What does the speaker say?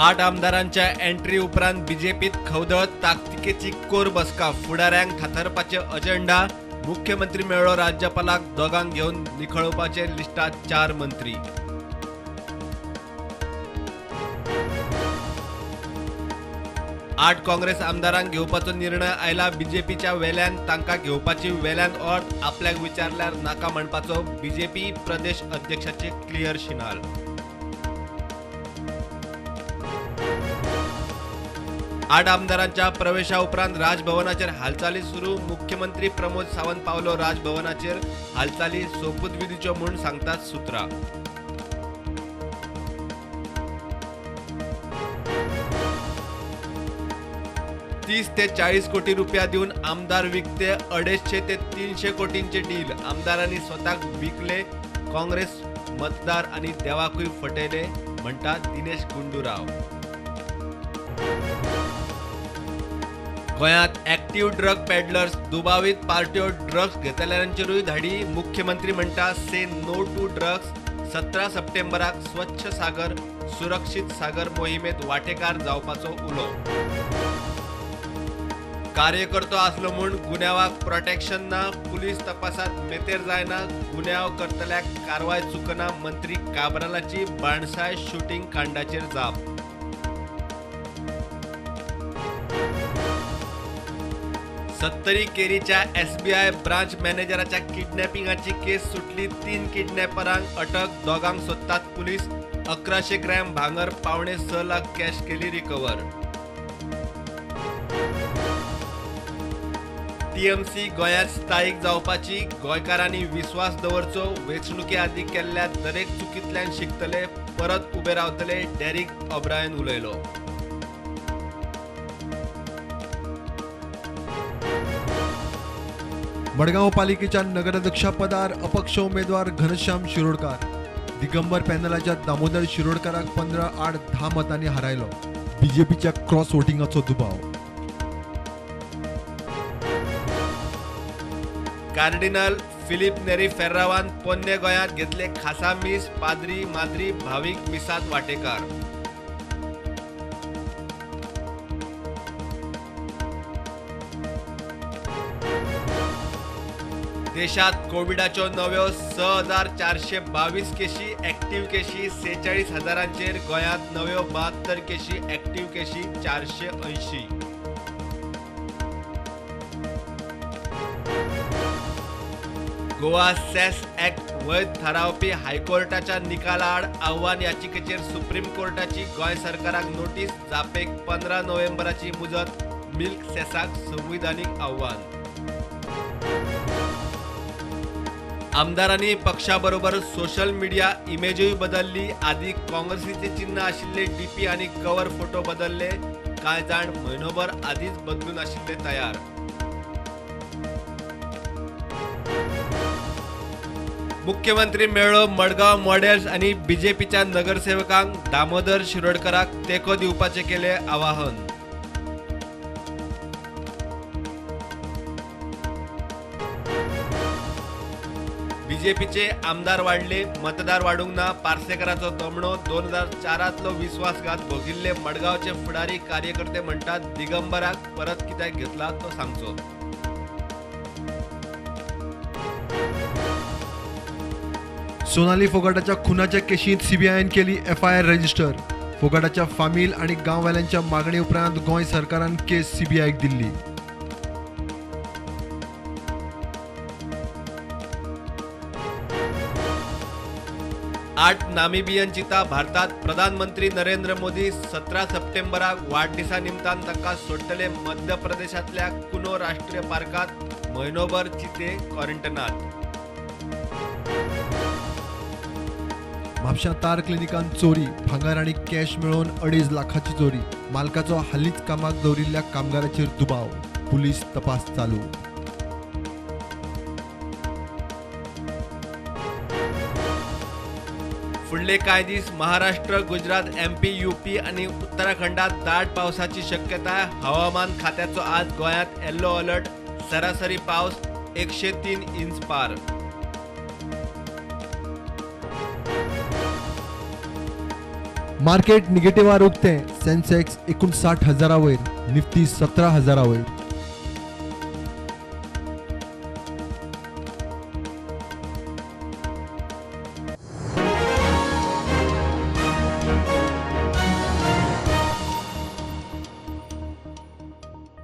8 आमदारांच्या एंट्री उपरांत बीजेपीत खवदळ, ताकतिकेची कोर बसका, फुडाऱ्यांक थाथारपाचे अजेंडा. मुख्यमंत्री मेळ्ळो राज्यपालाक, दोगांक घेवन निखळोवपाचे लिस्टांत 4 मंत्री. आठ काँग्रेस आमदारांक घेवपाचो निर्णय आयला बीजेपीच्या वेल्यान, तांकां घेवपाची वेल्यान अर्थ आपल्याक विचारल्यार नाका म्हणपाचो बीजेपी प्रदेश अध्यक्षाचे क्लियर शिनाल. 8 आमदारांच्या प्रवेशा उपरांत राजभवनाचेर हालचाली सुरू. मुख्यमंत्री प्रमोद सावंत पावलो राजभवनाचेर, हालचाली सोपूतविधीच्यो म्हूण सांगतात सुत्रां. 30 ते 40 कोटी रुपया दिवन आमदार विकते, 250 ते 300 कोटींचे डील. आमदारांनी स्वताक विकले, काँग्रेस मतदार आनी देवाकूय फटयले म्हणटा दिनेश गुंडूराव. गोंयांत ऍक्टिव्ह ड्रग पेडलर्स, दुबावीत पार्ट्यो ड्रग्स घेतल्यांचेरूय धाडी. मुख्यमंत्री म्हणटा से नो टू ड्रग्स. 17 सप्टेंबराक स्वच्छ सागर सुरक्षीत सागर मोहिमेत वाटेकार जावपाचो उलो. कार्यकर्तो आसलो म्हूण गुन्यांवाक प्रोटेक्शन ना, पुलीस तपासात मेतेर जायना, गुन्यांव करतल्याक कारवाय चुकना, मंत्री काब्रालाची बाणसाय शुटींग कांडाचेर जाप. 70 केरीच्या एसबीआय ब्रांच मॅनेजराच्या किडनॅपिंगाची केस सुटली. 3 किडनॅपरांक अटक, दोगांक सोदतात पुलीस. 1100 ग्रॅम भांगर, 5.75 लाख कॅश केली रिकवर. टीएमसी गोंयांत स्थायीक जावपाची, गोंयकारांनी विस्वास दवरचो, वेंचणुके आदीं केल्ल्या दरेक चुकींतल्यान शिकतले, परत उबे रावतले, डेरिक ओब्रायन उलयलो. मडगांव पालिकेच्या नगराध्यक्षपदार अपक्ष उमेदवार घनश्याम शिरोडकार. दिगंबर पॅनलाच्या दामोदर शिरोडकाराक 15-8-10 मतांनी हारायलो. बीजेपीच्या क्रॉस वोटिंगाचो दुबाव. कार्डिनल फिलिप नेरी फेर्रावान पोन्ने गोंयांत घेतले खासा मीस, पाद्री माद्री भावीक मिसांत वाटेकार. देशात कोविडाच्यो नव्यो 6422 केशी, ऍक्टिव्ह केशी 46,000चेर. गोंयांत नव्यो 72 केशी, ऍक्टिव्ह केशी 480. गोवा सेस ऍक्ट वैध थारावपी हायकोर्टाच्या निकालाआड आव्हान याचिकेचेर सुप्रीम कोर्टाची गोंय सरकाराक नोटीस. जापेक 15 नोव्हेंबराची मुजत. मिल्क सेसाक संविधानीक आव्हान. आमदारांनी पक्षाबरोबर सोशल मिडिया इमेजूय बदलली. आदी काँग्रेसीचे चिन्ह आशिल्ले डीपी आनी कव्हर फोटो बदलले. कांय जाण म्हयनोभर आदींच बदलून आशिल्ले तयार. मुख्यमंत्री मेळ्ळो मडगांव मॉडेल्स आनी बीजेपीच्या नगरसेवकांक दामोदर शिरोडकराक तेंको दिवपाचें केलें आवाहन. बीजेपीचे आमदार वाडले, मतदार वाडूंक ना, पार्सेकराचो तोमणो. 2004तलो विस्वासघात भोगिल्ले मडगांवचे फुडारी कार्यकर्ते म्हणटात दिगंबराक परत कित्याक घेतला तो सांगचो. सोनाली फोगाटाच्या खुनाच्या केशींत सीबीआयन केली एफआयआर रजिस्टर. फोगाटाच्या फामील आनी गांववाल्यांच्या मागणे उपरांत गोंय सरकारान केस सीबीआयक दिल्ली. आठ नामिबियन चिता भारतात. प्रधानमंत्री नरेंद्र मोदी 17 सप्टेंबराक वाडदिसा निमतान तांकां सोडटले. मध्य प्रदेशांतल्या कुनो राष्ट्रीय पार्कांत म्हयनोभर चिते क्वॉरंटनात. म्हापशां तार क्लिनिकांत चोरी, भांगर आनी कॅश मेळोवन 2.5 लाखाची चोरी. मालकाचो हालींच कामाक दवरिल्ल्या कामगाराचेर दुबाव. पुलीस तपास चालू. फुडले कांय दीस महाराष्ट्र, गुजरात, एमपी, यूपी आनी उत्तराखंडात दाट पावसाची शक्यताय. हवामान खात्याचो आज गोंयांत येल्लो अलर्ट. सरासरी पावस 103 इंच पार. मार्केट निगेटिव्हार उक्तें. सेन्सेक्स 59 हजारा वयर, निफ्टी 17 हजारा वयर.